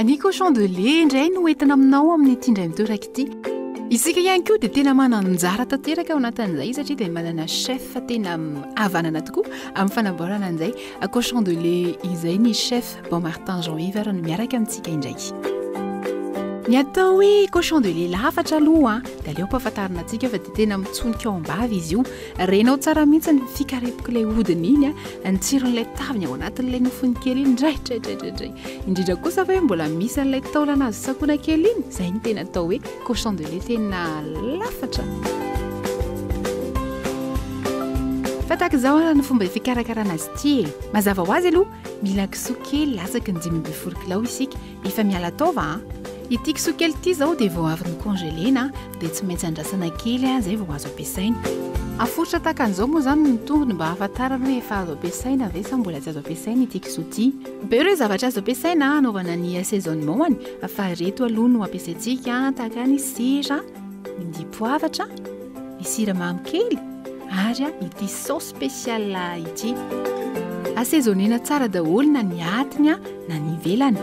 Ny cochon de lait indray no entina aminao amin'ity indray mitoraka ity. Isika ihany koa dia tena manana anjara tanteraka ao anatin'izay satria dia manana chef tena havanana tokoa amin'ny fanamboarana an'izay cochon de lait izay ny chef Bon Martin Jean Yves ary no miaraka amintsika indray. Ny atao hoe cochon de lait lafatra aloha dia aleo ampahafantarina antsika fa dia tena mitsonika ao am-bava izy io. Renao tsara mihitsy ny fikarepok'ilay hodiny iny, ny tsiron'ilay taviny ao anatin'ilay nofony kely iny, ndraidraidraidray. Indrindra kosa fa hoe mbola misy an'ilay taolana azo tsakoina kely iny, izay no tena atao hoe cochon de lait tena lafatra. Fa tahaka izao ary ny fomba fikarakarana azy ity e. Mazava ho azy aloha, mila kisoa kely latsaky ny 15 kilao isika, Efa miala taova an! Ity kisoa kely ity izao dia vao avy ni-congeler-na dia tsy maintsy andrasana kely izay vao azo ampiasaina. Aforitra tahaka an'izao moa izany ny tongony mba hahafantarana hoe efa azo ampiasaina ve sa mbola tsy azo ampiasaina ity kisoa ity. Be ireo zavatra azo ampiasaina hanaovana ny assaisonnement-ny fa ireto aloha no ampiasaintsika tahaka ny sira, ny dipoavatra, ny siramamy kely ary ity saosy spéciale ity. Assaisonner-na tsara daholo na ny atiny na ny ivelany.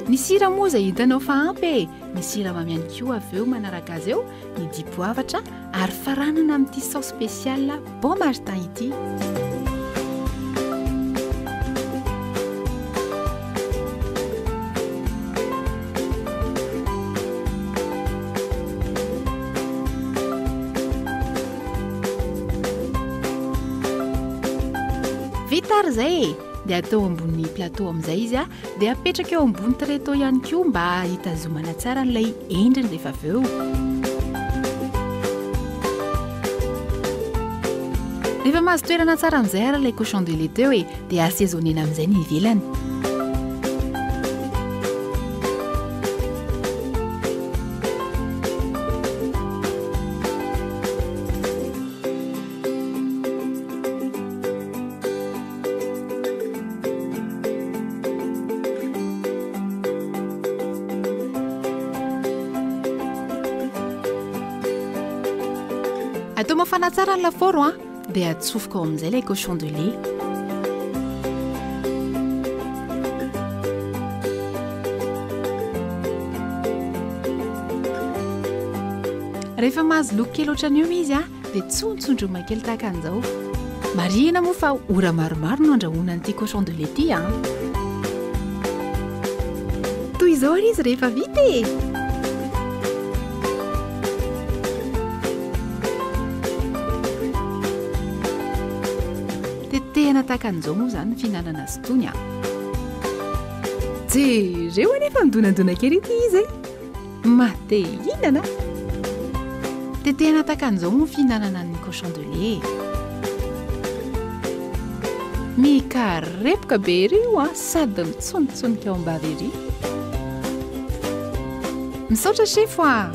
Ny sira moa izay hitanao fa ampy e! Ny siramamy ihany koa avy eo manaraka azy eo, ny dipoavatra ary faranana amin'ity saosy spéciale Bon Martin ity. Vita ary izay e! Dia atao ambony plateau amin'izay izy a, dia apetraka eo ambony tréteau ihany koa mba hitazomana tsara an'ilay endriny rehefa avy eo. Rehefa mahazo toerana tsara amin'izay ary ilay cochon de lait teo e, dia assaisonner-na amin'izay ny ivelany. Atao mafana tsara ny lafaoro an, dia atsofoka ao amin'izay ilay cochon de lait. Rehefa mahazo loko kely ohatran'io izy an, dia tsontsondroma kely tahaka an'izao. Marihina moa fa ora maromaro no andrahoana an'ity cochon de lait ity an! Toy izao ary izy rehefa vita e! Tetehana tahaka an'izao moa izany ny fihinanana azy itony an! Jereo anefa midonadona kely ity izy e! Maha te hihinana! Tetehana tahaka an'izao moa ny fihinanana ny cochon de lait e! Mikarepoka be ery io an, sady mitsonitsonika ao am-bava ery. Misaotra sefo a!